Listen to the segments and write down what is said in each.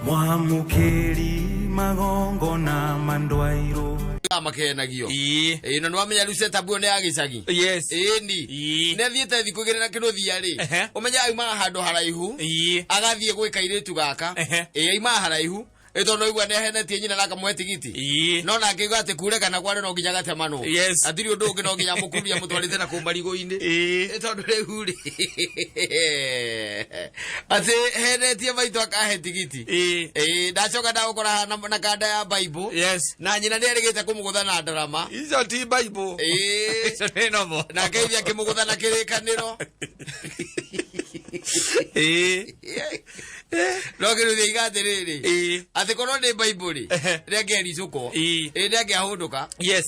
Mwamũkĩri magongona mandwairwo. Makenagio. Ĩĩ. Ĩĩ, na nĩwamenya rĩu setup ĩyo nĩ ya gĩcagi. Yes. Ĩni. Ĩĩ. Nĩ athiĩte thikũ igĩrĩ na kĩnũthia rĩ, ũmenye aumaga handũ haraihu, agathiĩ gwĩka airĩtu gaka. Ĩĩ, aumaga haraihu. Ĩ tondũ aigua nĩ ahenetie nyina na akamũhe tigiti. No nake aigua atĩ kure kana kware no nginya gatemanwo. Hatirĩ ũndũ ũngĩ, no nginya amũkururie amũtwarĩte na kũu marigũ-inĩ. Ĩ tondũ rĩu rĩ, atĩ henetie maitũ akahe tigiti. Ĩĩ, ndacoka ndagũkora haha na kanda ya Bible. Na nyina nĩ erĩgĩte kũmũgũtha na ndarama. Icio ti Bible. Ĩĩ. Icio nĩ nomo. Nake ithe akĩmũgũtha na kĩrĩkanĩro. No kĩrũthia iga atĩrĩrĩ, atĩ korwo nĩ Bible rĩ, nĩangĩericũkwo. Ĩĩ, nĩangĩahũndũka. Ĩĩ,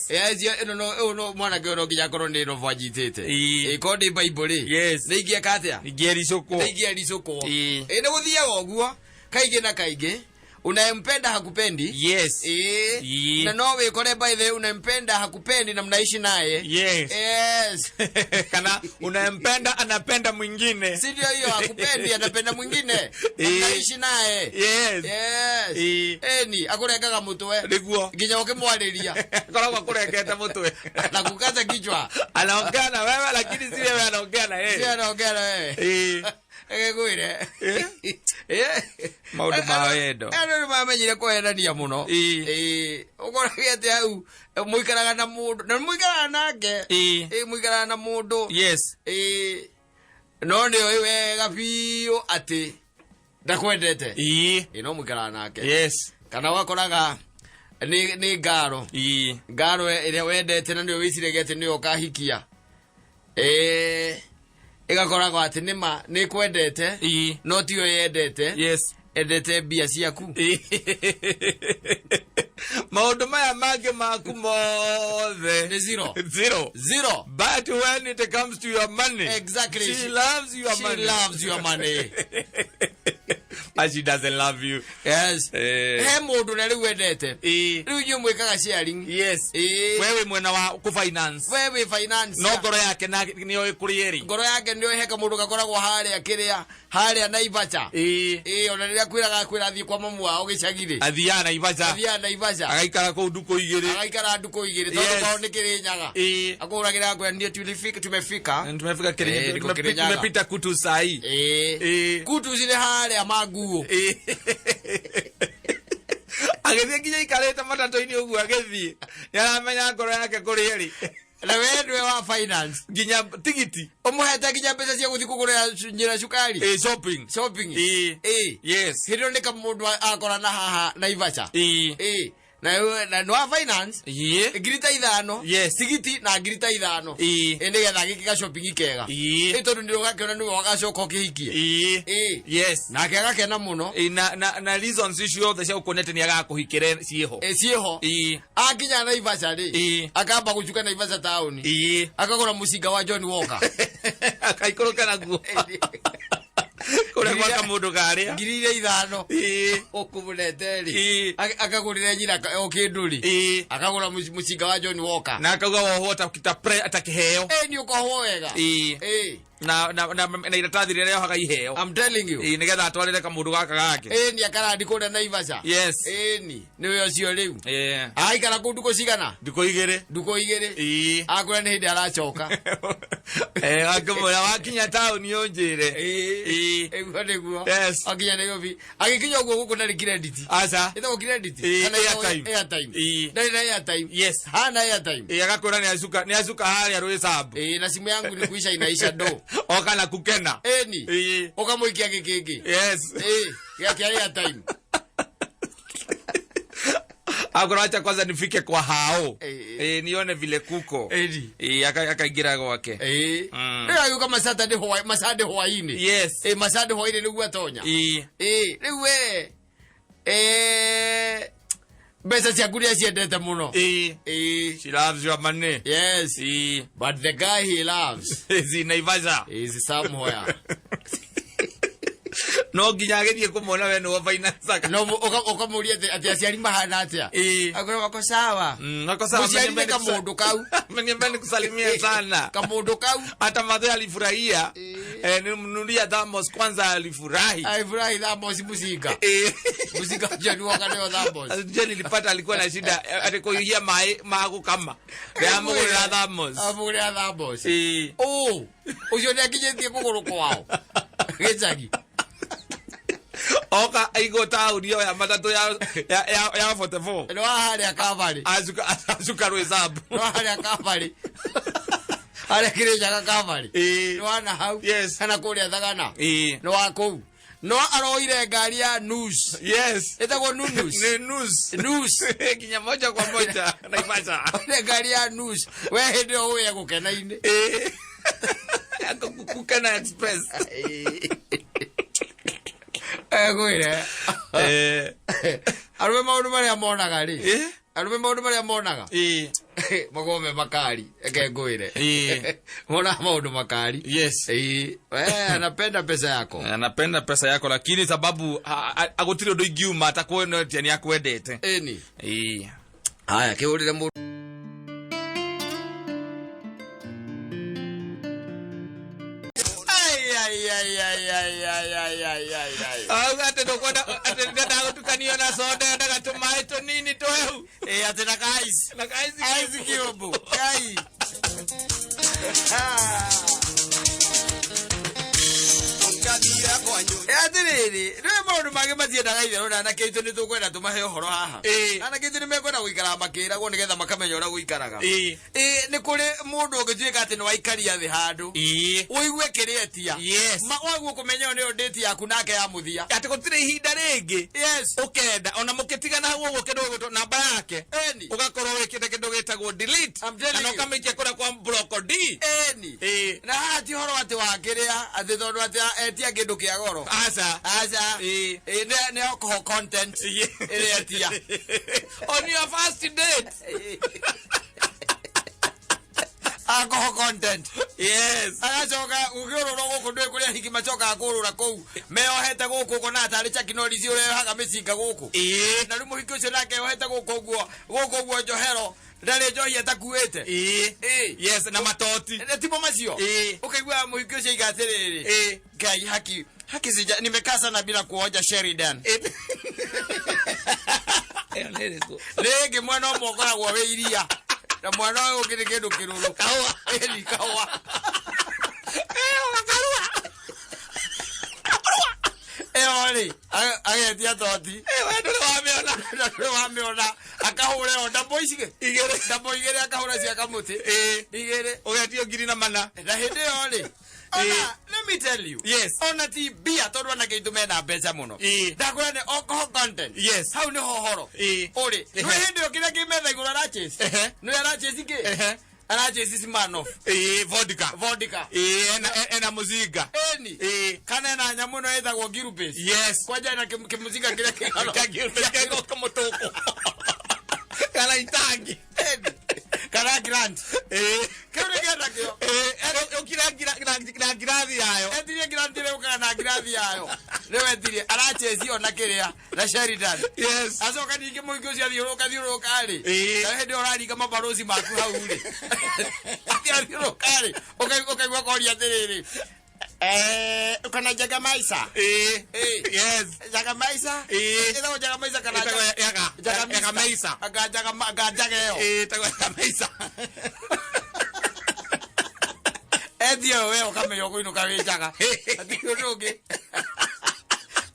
ĩno no ũyũ no mwanake ũyũ no nginya akorwo nĩ robo anyitĩte. Ĩĩ, korwo nĩ Bible rĩ, nĩ ingĩeka atĩa? Ingĩericũkwo. Nĩ ingĩericũkwo. Ĩĩ, nĩ gũthiaga ũguo kaingĩ na kaingĩ, unayempenda hakupendi. Ĩĩ. Na no wĩkore, by the way, unayempenda hakupendi na mnaishi naye. Yes. Kana unayempenda anapenda mwingine. Si ndio hiyo, hakupendi, anapenda mwingine na mnaishi naye. Yes. Eni akũrengaga mũtwe. Nĩguo. Nginya ũkĩmwarĩria. Akoragwo akũrengete mũtwe. Na kukata kichwa. Anaongea na wewe lakini si wewe anaongea na yeye. Si anaongea na wewe. Ĩgĩkwĩre. Maũndũ ma wendo. Andũ nĩ mamenyire kũhenania mũno. Ĩĩ. Ũkorage atĩ hau mũikaraga na mũndũ na mũikaraga nake. Ĩĩ, mũikaraga na mũndũ. Ĩĩ. No nĩ oĩ wega biũ atĩ ndakwendete. Ĩĩ, no mũikaraga nake. Kana wakoraga nĩ ngaro. Ngaro ĩrĩa wendete na nĩyo wĩciragia atĩ nĩyo ũkahikia. Ĩĩ, ĩgakoragwo atĩ nĩma nĩ kwendete, no tiyo yendete. Endete mbia ciaku. Maũndũ maya mangĩ maku mothe nĩ zero. Zero. Zero. But when it comes to your money, she loves your She money. loves your money. But she doesn't love you. Yes. He mũndũ ũrĩa rĩu wendete. Rĩu inyuĩ mwĩkaga sharing. Ĩĩ. Wewe mwena wa kũ finance. We wĩ finance. No ngoro yake na nĩyo ĩkũrĩ ĩrĩ. Ngoro yake nĩyo he kamũndũ gakoragwo harĩa kĩrĩa harĩa Naivasha. Ĩĩ, ona rĩrĩa kwĩraga kwĩra athiĩ kwa mamu wao gĩcagi-rĩ. Athiaga Naivasha. Athiaga Naivasha. Agaikara kũu ndukũ 2. Agaikara ndukũ 2 tondũ kwao nĩ Kĩrĩnyaga. Akũhũragĩra akwĩra ndio tulifika, tumefika. Tumefika Kĩrĩnyaga. Ĩĩ, niko Kĩrĩnyaga. Tumepita kutu sahi. Ĩĩ. Kutu cirĩ harĩa manguo. Agĩthiĩ nginya aikarĩte matatũ-inĩ ũguo agĩthiĩ. Nĩ aramenya ngoro yake kũrĩ ĩrĩ. Na we nĩwe wa finance. Nginya tigiti. Ũmũhete nginya mbeca cia gũthiĩ kũgũrĩra nyina cukari. Ĩĩ, shopping. Shopping. Ĩĩ. Ĩĩ. Hĩndĩ ĩyo nĩ kamũndũ akora na haha Naivasha. Ĩĩ. Na nĩ wa finance. 5,000. Tigiti na 5,000. Ĩĩ, nĩgetha agĩke ga shopping kega. Ĩĩ, tondũ nĩ ũgakĩona nĩwe wagacoka ũkĩhikie. Ĩĩ. Nake agakena mũno. Ĩĩ, na reasons ciothe cia gũkuonia atĩ nĩ agakũhikĩre ciĩho. Ĩĩ, ciĩho. Akinya Naivasha rĩ, akamba gũcuka Naivasha taũni. Akagũra mũcinga wa John Walker. Akaikũrũka naguo. Kũrĩa gwa kamũndũ karĩa. 5,000. Ũkũmũnete rĩ. Akagũrĩra nyina o kĩndũ rĩ. Akagũra mũcinga wa John Walker. Na akauga wohwo ta kĩheo. Ĩĩ, nĩ ũkohwo wega. Ĩĩ. Na iratathi rĩrĩa rĩohaga iheo. I'm telling you. Ĩĩ, nĩgetha atwarĩre kamũndũ gaka gake. Ĩĩ, nĩ akarandi kũrĩa Naivasha. Ĩĩ, ni nĩwe ũcio rĩu. Aikara kũu ndukũ cigana? Ndukũ 2. Ndukũ 2. Akwĩra nĩ hĩndĩ aracoka. Akĩmwĩra wakinya taũni ũnjĩre. Ĩĩ. Ĩguo nĩguo. Akinya Nairobi. Agĩkinya ũguo gũkũ ndarĩ credit. Aca. Ĩtagwo credit. Ĩĩ, Kana ĩtagwo airtime. airtime. Ĩĩ. Ndarĩ na airtime. Hana airtime. Ĩĩ, agakwĩra nĩ acuka harĩa rwĩcambu. Ĩĩ, na simu yangu ni kuisha inaisha do. Oka na kukena. Ĩni. Ĩĩ. Ũkamũikia gĩkĩngĩ. Ĩĩ, gĩake airtime. Akorwo acha kwanza nifike kwa hao. Ĩĩ. Ĩĩ, nione vile kuko. Ĩni. Ĩĩ, akaingĩra gwake. Ĩĩ. Rĩu agĩũka masatande hwaĩ, masande hwaĩ-inĩ. Ĩĩ, masande hwaĩ-inĩ nĩguo atonya. Ĩĩ, rĩu we mbeca ciaku nĩ aciendete mũno. Ĩĩ. She loves your money. Yes. Ĩĩ. But the guy he loves is in Naivasha. Is somewhere. No nginya agĩthiĩ kũmwona we nĩwe finance. No ũkamũria atĩ aciari mahana atĩa? Ĩĩ. Akwĩra wako sawa. Wako sawa. Mũciari nĩ kamũndũ kau. Ameniambia nikusalimie sana. Kamũndũ kau. Hata mathe alifurahia. Nilimnunulia thermos kwanza alifurahi. Alifurahi thermos mucinga. Mucinga ũcio nĩwoka nĩyo thermos. Je, nilipata alikuwa na shida atikuiyia mai ma gukama. Ndamugurira thermos. Amugurira thermos. Eh. Oh, ũcio nĩakinyĩtie kũgũrũ kwao gĩcagi. Oka aigo tauni yo ya matatu ya 44. Nĩ wa harĩa kabarĩ. Azuka rwezabu. Nĩ wa harĩa kabarĩ. Harĩa Kĩrĩnyaga kabarĩ. Nĩ wa na hau. Yes. Kana kũrĩa Thagana. Eh. Nĩ wa kũu. No aroire ngari ya Nus. Yes. Ĩtagwo Nunus. Ni Nus. Nus. Kinya moja kwa moja Naivasha. Oire ngari ya Nus. We hĩndĩ ĩyo wĩ gũkena-inĩ. Eh. Kukena Express. Egwĩre. Eh. Arũme maũndũ marĩa monaga rĩ. Eh. Arũme maũndũ marĩa monaga. Eh. Magome makari. Eke ngwĩre. Eh. Monaga maũndũ makari. Yes. Eh, anapenda pesa yako. Anapenda pesa yako lakini sababu agutire undu ingiuma atakuonetie ni akwendete. Ĩni. Eh. Haya, kĩhũrĩre mũndũ. Ai ai ai ai ai ai ai ai ai ai. Auga atĩ ndũkwenda atĩ ndenda gũtukanio na soda endaga tũmaĩ tũnini tũhehu. Eh, atĩ na ka ice. Na ka ice Ice cube. Kai. Atĩrĩrĩ, nĩ maũndũ mangĩ matiendaga itherũ na anake aitũ nĩ tũkwenda tũmahe ũhoro haha. Ĩĩ. Anake aitũ nĩ mekwenda gũikara makĩragwo nĩgetha makamenya ũrĩa gũikaraga. Ĩĩ. Ĩĩ, nĩ kũrĩ mũndũ ũngĩtuĩka atĩ nĩ waikaria thĩ handũ. Ĩĩ. Ũigue kĩrĩa etia. Yes. Waguo kũmenya ĩyo nĩyo date yaku nake ya mũthia. Atĩ gũtirĩ ihinda rĩngĩ. Yes. Ũkenda ona mũkĩtigana hau ũguo kĩndũ gĩgwĩtwo namba yake. Ĩni. Ũgakorwo wĩkĩte kĩndũ gĩtagwo delete. I'm telling Kana you. ũkamĩikia kũrĩa kwa block D. Ĩni. Ĩĩ. Na haha ti ũhoro atĩ wakĩrĩa atĩ tondũ atĩ etia kĩndũ kĩa goro. Aca. Aca. Ĩĩ. Ĩĩ, nĩ alcohol content. Ĩĩ. Ĩrĩa etia. On your first date. Alcohol content. Yes. Agacoka gũkĩũrũra gũkũ ndũĩ kũrĩa hiki macokaga kũũrũra kũu meohete gũkũ ũkona tarĩ Chuck Norris ũrehaga mĩcinga gũkũ. Ĩĩ. Na rĩu mũhiki ũcio nake ohete gũkũ ũguo gũkũ ũguo njohero ndarĩ njohi atakuĩte. Ĩĩ. Ĩĩ. Yes, na matoti. Nĩ timo macio. Ĩĩ. Ũkaigua mũhiki ũcio aiga atĩrĩrĩ. Ĩĩ. Ngai haki haki sija nimekaa sana bila kuonja Sheridan. Ĩyo nĩ ĩrĩkũ? Rĩngĩ mwena ũmwe ũkoragwo wĩ iria na mwena ũyũ ũngĩ nĩ kĩndũ kĩrũrũ. Kahũa. Ĩni kahũa. Ĩyo gakarua. Ĩyo rĩ agetia toti. Ĩĩ, we ndũrĩ wamĩona. Ndũrĩ wamĩona. Akahũra ĩyo ndambo ici Igĩrĩ. Ndambo igĩrĩ akahũra cia kamũtĩ. Ĩĩ. Igĩrĩ. Ũgetio ngiri na mana. Na hĩndĩ ĩyo rĩ ona, let me tell you. Yes. Ona ti mbia tondũ anake aitũ mena mbeca mũno. Ĩĩ. Ndakwĩra nĩ alcohol content. Yes. Hau nĩho ũhoro. Ĩĩ. Ũrĩ. Ehe. Nĩ hĩndĩ ĩyo kĩrĩa kĩ metha igũrũ arachase. Ehe. Nĩ arachase kĩ? Ehe. Arachase Smirnoff. Ĩĩ, vodka. Vodka. Ĩĩ, ena mũcinga. Ĩni. Ĩĩ. Kana ena nyamũ ĩno ĩtagwo Gilbey's. Yes. Kwanja ena kĩmũcinga kĩrĩa kĩigana. Kĩa Gilbey's kĩgũka mũtũkũ. Kana itangi. Ĩni. Kana Grant. Ĩĩ. Kĩu nĩ kĩenda kĩo. Ĩĩ, ũkire na ngirathi yayo. Etirie Grant ĩrĩa ũkaga na ngirathi yayo. Rĩu etirie arachase ona kĩrĩa na Sheridan. Yes. Acoka ningĩ mũhiki ũcio athiũrũrũka thiũrũrũka rĩ. Ĩĩ. Na hĩndĩ ĩyo ũraringa mabaroci maku hau rĩ. Athiũrũrũka rĩ, ũkaigua koria atĩrĩrĩ. Kana Jägermeister. Ĩĩ. Ĩĩ. Yes. Jägermeister? Ĩĩ. Ĩtagwo Jägermeister kana Ĩtagwo Jägermeister. Anga Anga Jaga ĩyo. Ĩĩ, ĩtagwo Jägermeister. Etie ĩyo we ũkamenya ũkũinũka wĩ njaga. Hatirĩ ũndũ ũngĩ.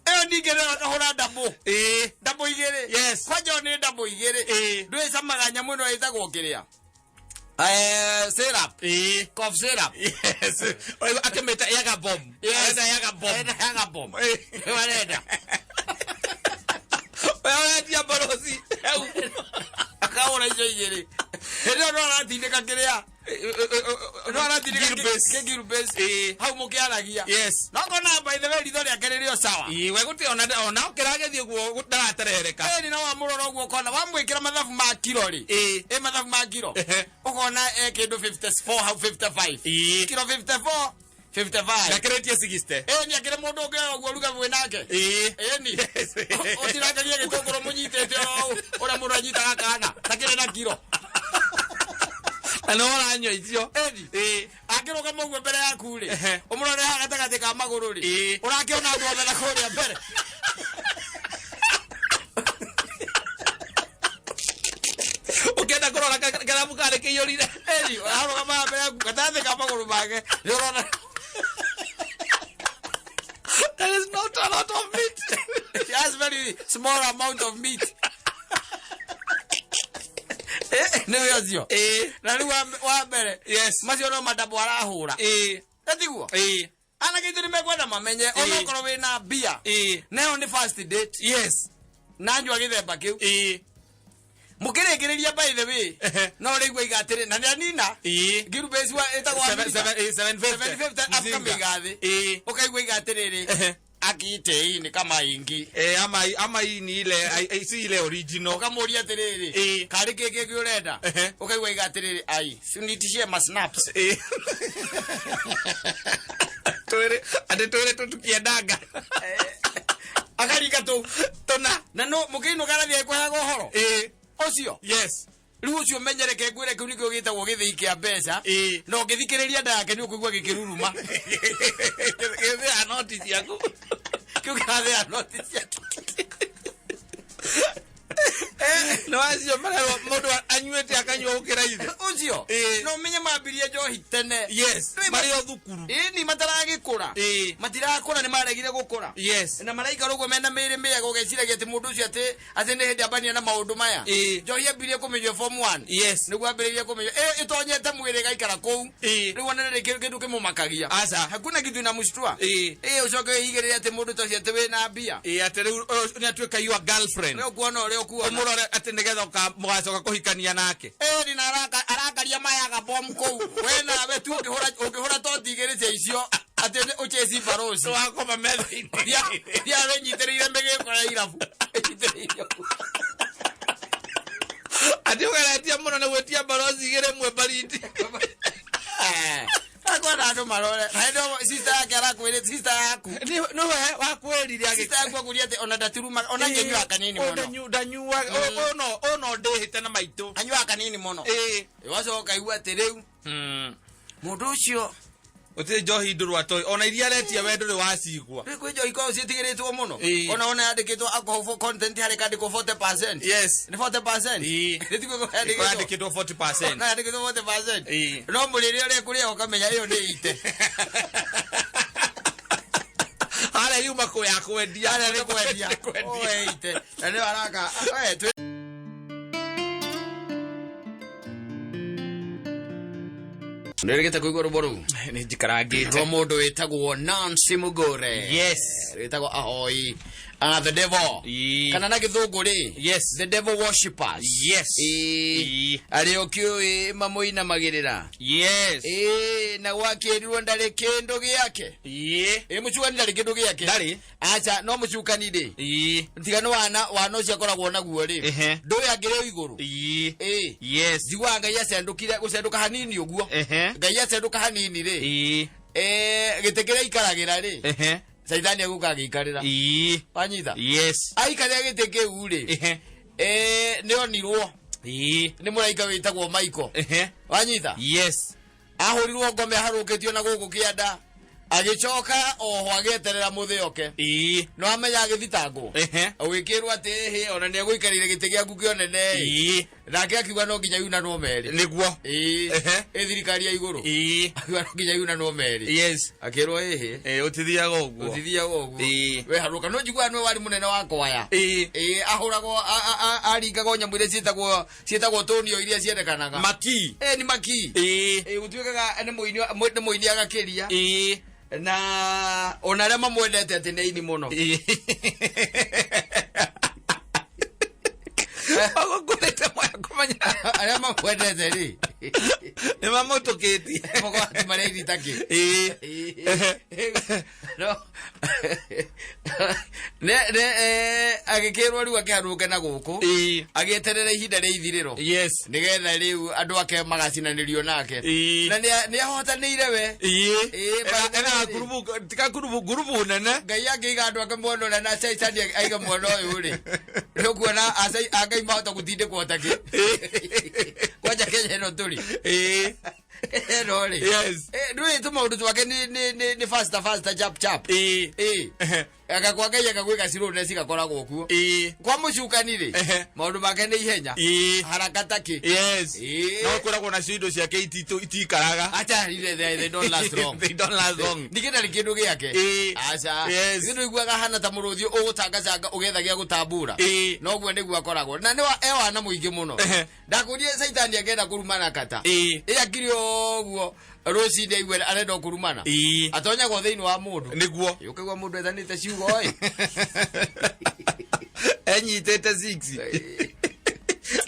Ĩyo ningĩ nĩyo akahũra ndamũ. Ĩĩ. Ndamũ igĩrĩ. Yes. Kwanja nĩ ndamũ igĩrĩ. Ĩĩ. Ndwĩcamaga nyamũ ĩno ĩtagwo kĩrĩa. Syrup. Ĩĩ. Cough syrup. Yes. Akĩmĩta Jäger bomb. Yes. Arenda Jäger bomb. Ena Jäger bomb. Ĩĩ. Nĩyo arenda. We ũretia mboroci. Akahũra icio igĩrĩ. Hĩndĩ ĩyo no aratindĩka kĩrĩa. No aratindĩka Gilbey's. Gilbey's. Ĩĩ. Hau mũkĩaragia. Yes. No kona by the way ritho rĩake rĩrĩ o sawa. Ĩĩ, we gũtirĩ ona ũkĩra agĩthiĩ ũguo ndaraterereka. Ĩni na wamũrora ũguo ũkona wamwĩkĩra mathabu ma kiro rĩ. Ĩĩ. Ĩ mathabu ma kiro. Ehe. Ũkona e kĩndũ 54 hau 55. Ĩĩ. Kiro 54 55. Ndakĩrĩtie 60. Ĩni akĩrĩ mũndũ ũngĩ ũguo ruga mwĩ nake. Ĩĩ. Ĩni. Yes. Ũtirangagia gĩtũngũrũ mũnyitĩte o ũũ, ũrĩa mũndũ anyitaga kana takĩrĩ na kiro. Na nĩ ũranyua icio. Ĩni. Ĩĩ. Angĩrũgama ũguo mbere yaku rĩ. Ehe. Ũmũrore haha gatagatĩ ka magũrũ rĩ Ĩĩ. ũrakĩona andũ othe na kũrĩa mbere. Ũkĩenda kũrora karamu karĩ kĩiyũrire. Ĩni ũrarũgama mbere yaku gatagatĩ ka magũrũ make nĩ ũrona. There is not a lot of meat. She has very small amount of meat. Nĩ we ũcio. Ĩĩ. Na rĩu wa mbere Yes. macio no mandambo arahũra. Ĩĩ. Ĩtiguo Ĩĩ. anake itũ nĩ mekwenda mamenye Ĩĩ. onokorwo wĩna mbia Ĩĩ. nayo nĩ first date Yes. na nyua gĩthemba kĩu Ĩĩ. mũkĩrĩkĩrĩria by the way Ehe. no rĩu aiga atĩrĩ na nĩanina Ĩĩ. ngirubĩci ĩtagwo Seven- Amerika. seven- ĩĩ, 750. 750 Mzinga. akamĩiga thĩ Ĩĩ. ũkaigua iga atĩrĩrĩ Ehe. akite hii ni kama ingi. Eh, ama hii ni ile si ile original. Ũkamũria atĩrĩrĩ Ĩĩ. karĩ kĩ kĩngĩ ũrenda. Ehe. Ũkaigua iga atĩrĩrĩ ai sinitishie ma snaps. Ĩĩ. Twĩrĩ atĩ twĩrĩ tũtukiendanga. Akaringa tũ Tũna. Na no mũkĩinũka arathiĩ agĩkũheaga ũhoro Ĩĩ. ũcio. Yes. Rĩu ũcio menyereke ngwĩre kĩu nĩkĩo gĩtagwo gĩthĩi kĩa mbeca. Ĩĩ. Na ũngĩthikĩrĩria nda yake nĩ ũkũigua gĩkĩruruma. Gĩthĩa noti ciaku. Kĩu kĩrathĩa noti ciake. Nĩ wacio marerwo mũndũ anyuĩte akanyua gũkĩra ithe. Ũcio Ĩĩ. no ũmenye mambirie njohi tene. Yes. Rĩu Marĩ o thukuru. Ĩni mataragĩkũra. Ĩĩ. Matirakũra nĩ maregire gũkũra. Yes. Na maraikara ũguo mena mĩĩrĩ mĩega ũgeciragia atĩ mũndũ ũcio atĩ atĩ nĩ hĩndĩ ambania na maũndũ maya. Ĩĩ. Njohi ambirie kũmĩnyua form 1. Yes. Nĩguo ambĩrĩirie kũmĩnyua. Ĩyo ĩtonyete mwĩrĩ ĩgaikara kũu. Ĩĩ. Rĩu ona nĩ kĩndũ kĩmũmakagia. Aca. Hakuna kitu inamshtua. Ĩĩ. Ĩĩ ũcoke wĩigĩrĩre atĩ mũndũ ta ũcio atĩ wĩna mbia. Ĩĩ atĩ rĩu ũyũ nĩ atuĩka your girlfriend. Nĩ ũkuona ũrĩa ũkuona. Ũmũrore atĩ nĩgetha mũgacoka kũhikania nake. Ĩĩ na arakaria maya bomu kũu. We nawe tu ũngĩhũra toti igĩrĩ cia icio atĩ ũcheci barosi. Wakoma metha-inĩ. Thia wĩnyitĩrĩire mĩgĩko ya irabu. Ĩnyitĩrĩire ũguo. Atĩ ũgeretie mũno nĩ gwĩtia barosi igĩrĩ ĩmwe baridi. Akwenda andũ marore. Na hĩndĩ ĩyo sister yake arakwĩrĩte sister yaku. Nĩwe wakwĩrire Sister yaku akũria atĩ ona ndatirumaga ona angĩnyuaga kanini mũno. Ndanyuaga ũno no ndĩhĩte na maitũ. Anyuaga kanini mũno. Ĩĩ. Wacoka igua atĩ rĩu mũndũ ũcio Gũtirĩ njohi ndũrũ atoĩ ona iria aretia we ndũrĩ wacigua. rĩu kwĩ njohi ikoragwo ciĩtigĩrĩtwo mũno. Ĩĩ. Ona yandĩkĩtwo alcohol for content harĩ kandĩkwo 40%. Yes. Nĩ 40%. Ĩĩ. Nĩ tiguo yandĩkĩtwo. Yandĩkĩtwo 40%. Na yandĩkĩtwo 40%. Ĩĩ. No mũrĩre ũrĩa kũrĩa ũkamenya ĩyo nĩ ite. Harĩa yuma kũ ya kwendia. Harĩa nĩ kwendia. Nĩ kwendia. Oe ite. Na nĩyo araka. We twĩ Nĩrĩgĩte kũigua rwĩmbo rũu? Nĩ njikarangĩte. Rwa mũndũ wĩtagwo Nancy Mugure. Yes. Wĩtagwo Ahoi. The devil. Ĩĩ. Kana na gĩthũngũ rĩ. Yes. The devil worshippers. Yes. Ĩĩ. Ĩĩ. Arĩa ũkĩũĩ mamũinamagĩrĩra. Yes. Ĩĩ na gwakĩrirwo ndarĩ kĩndũ gĩake. Ĩĩ. Ĩĩ mũcukani ndarĩ kĩndũ gĩake. Ndarĩ. Aca no mũcukani rĩ. Ĩĩ. Tiga nĩ wana ũcio akoragwo naguo rĩ. Ehe. Ndũĩ angĩrĩ o igũrũ. Ĩĩ. Ĩĩ. Yes. Njiguaga Ngai acendũkire gũcendũka hanini ũguo. Ehe. Ngai acendũka hanini rĩ. Ĩĩ. Gĩtĩ kĩrĩa aikaragĩra rĩ. Ehe. Caithani egũka agĩikarĩra. Ĩĩ. Wanyita? Yes. Aikarĩra gĩtĩ kĩu rĩ. Ehe. Nĩ onirwo Ĩĩ. nĩ mũraika wĩtagwo Michael. Ehe. Wanyita? Yes. Ahũrirwo ngome aharũkĩtio na gũkũ kĩanda. Agĩcoka oho agĩeterera mũthĩ oke. Ĩĩ. No amenya agĩthitangwo. Ehe. Ũgĩkĩrwo atĩ ĩhĩ ona nĩ egũikarĩire gĩtĩ gĩaku kĩonene. Ĩĩ. Nake akiuga no nginya yunanwo merĩ. Nĩguo. Ĩĩ. Ehe. Ĩ thirikari ya igũrũ. Ĩĩ. Akiuga no nginya yunanwo merĩ. Yes. Akĩrwo ĩhĩ. Ĩĩ ũtithiaga ũguo. Ũtithiaga ũguo. Ĩĩ. We harũka no njiguaga nĩwe warĩ mũnene wa kwaya. Ĩĩ. Ĩĩ ahũragwo aringagwo nyamũ iria ciĩtagwo tũnio iria ciendekanaga. Maki. Ĩĩ nĩ maki. Ĩĩ. Ĩĩ gũtuĩkaga nĩ mũini agakĩria. Ĩĩ. Na ona arĩa mamwendete atĩ nĩ aini mũno. Ĩĩ. Agũkũrĩte moya kũmenya. Arĩa mamwendete rĩ. Nĩ mamũtũkĩtie. Mũkorwo atĩ marĩ aini ta kĩ. Ĩĩ. No. Ne agĩkĩrwo rĩu akĩharũke na gũkũ. Ĩĩ. Agĩeterera ihinda rĩa ithirĩro. Yes. Nĩgetha rĩu andũ ake magacinanĩrio nake. Ĩĩ. Na nĩ ahotanĩire we. Ĩĩ. Ĩĩ, Ena ngurubu tika ngurubu nene. Ngai angĩiga andũ ake mwena ũrĩa na Caitani aiga mwena ũyũ rĩ. Nĩ ũkuona a Ngai mahota gũtindĩkwo ta kĩ. Kwanja Kenya ĩno tũrĩ. Ĩĩ. Ĩno rĩ. Yes. Ndũĩ tũmaũndũ twake nĩ faster faster, chap chap. Ĩĩ. Agakwa Ngai agagwĩka slowness igakoragwo kuo. Kwa mũcukani rĩ, maũndũ make nĩ ihenya. Haraka takĩ. Yes. No kwĩragwo nacio indo ciake itikaraga. Acha, they don't last long. They don't last long. Ningĩ ndarĩ kĩndũ gĩake. Aca. Yes. Nĩ ndũiguaga hana ta mũrũthi ũgũcangacanga ũgetha gĩa gũtambura. Noguo nĩguo akoragwo na nĩ ewana mũingĩ mũno. Ndakũrie caitani angĩenda kũrumana kata. Ĩ akiri ũguo rũcinĩ aigue arenda o kũrumana. Atonyagwo thĩinĩ wa mũndũ. Nĩguo. Ũkaigua mũndũ ethanĩte ciugo ĩ. Enyitĩte 6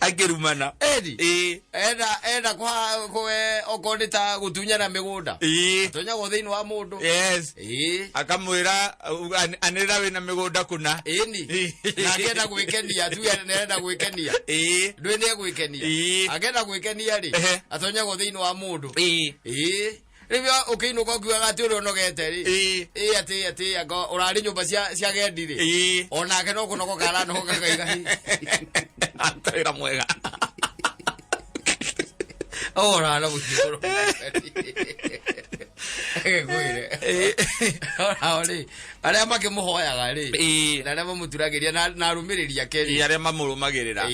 akĩrumana. Eni. Enda kwe okorwo nĩ ta gũtunyana mĩgũnda. Atonyagwo thĩinĩ wa mũndũ. Yes. Akamwĩra anĩrĩra wĩna mĩgũnda kũna. Ĩni. Na angĩenda gwĩkenia, tuge nĩarenda gwĩkenia. Ndũĩ nĩegwĩkenia. Angĩenda gwĩkenia rĩ, atonyagwo thĩinĩ wa mũndũ. Rĩu ũkĩinũka ũkiugaga atĩ ũrĩa ũnogete rĩ. Atĩ anga ũrarĩ nyũmba cia gendi rĩ. Onake no kũnogoka aranogoka kaiga. Aruta wĩra mwega. Ũrana mũthiũrũrũko. Ngwĩre. Onao rĩ, arĩa makĩmũhoyaga rĩ, na arĩa mamũturagĩria na arũmĩrĩri ake rĩ. Arĩa mamũrũmagĩrĩra.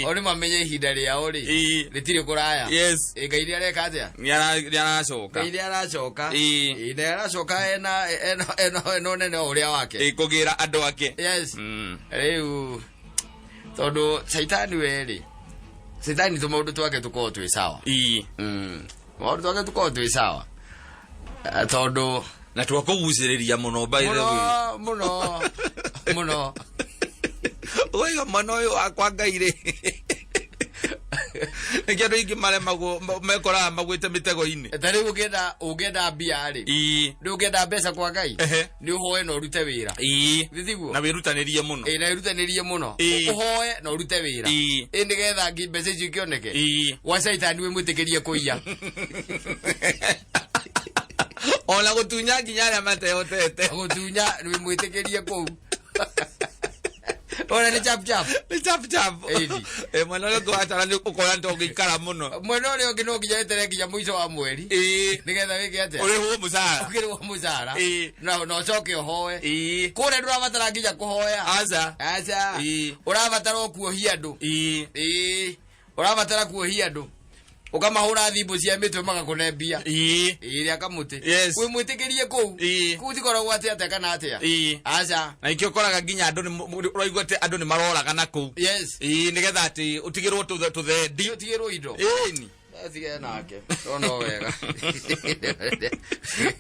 O nĩ mamenye ihinda rĩao rĩ, rĩtirĩ kũraya. Yes. Ngai nĩ areka atĩa? Nĩ aracoka. Ngai nĩ aracoka. Nĩ aracoka ena ũnene o ũrĩa wake. Kũgĩra andũ ake. Yes. Rĩu tondũ caitani we rĩ, caitani tũmaũndũ twake tũkoragwo twĩ sawa. Maũndũ twake tũkoragwo twĩ sawa. Tondũ na twakũgucĩrĩria mũno by the way. Mũno mũno mũno. Ũkaiga mwana ũyũ wakwa Ngai rĩ, nĩkĩo andũ aingĩ maremagwo mekoraga magwĩte mĩtego-inĩ. Ta rĩu ũngĩenda mbia rĩ, rĩu ũngĩenda mbeca kwa Ngai, nĩ ũhoe na ũrute wĩra. Thĩ tiguo? Na wĩrutanĩrie mũno. Ĩ, na wĩrutanĩrie mũno. Ũhoe na ũrute wĩra. Ĩ, nĩgetha mbeca icio ikĩoneke. Gwa caitani wĩmwĩtĩkĩrie kũiya. Ona gũtunya nginya arĩa matehotete. Gũtunya wĩmwĩtĩkĩrie kũu. Ona nĩ chap chap. Nĩ chap chap. Ĩni. Mwena ũrĩa ũngĩ watara nĩ ũkora nĩ ũngĩikara mũno. Mwena ũrĩa ũngĩ no nginya weterere nginya mũico wa mweri. Nĩgetha wĩke atĩa? Ũrĩhwo mũcara. Ũkĩrĩhwo mũcara. Na ũcoke ũhoe. Kũrĩa ndũrabatara nginya kũhoya. Aca. Aca. Ũrabatara o kuohia andũ. Ũrabatara kuohia andũ. Ũkamahũra thimũ cia mĩtwe magakũne mbia. Rĩa kamũtĩ. Yes. Wĩmwĩtĩkĩrie kũu. Kũu tikoragwo atĩ atĩa kana atĩa. Aca. Na ikĩo ũkoraga nginya andũ ũraigua atĩ andũ nĩ maroragana kũu. Yes. Nĩgetha atĩ ũtigĩrwo tũthendi. Ũtigĩrwo indo. Ĩni. Tige nake. Ona wega.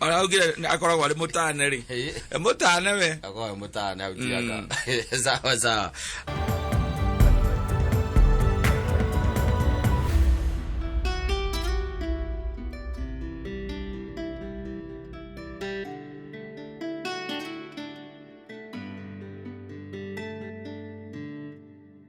Ona augire akoragwo arĩ mũtane rĩ. Mũtane we. Akoragwo mũtane au tiaka. Sawa sawa.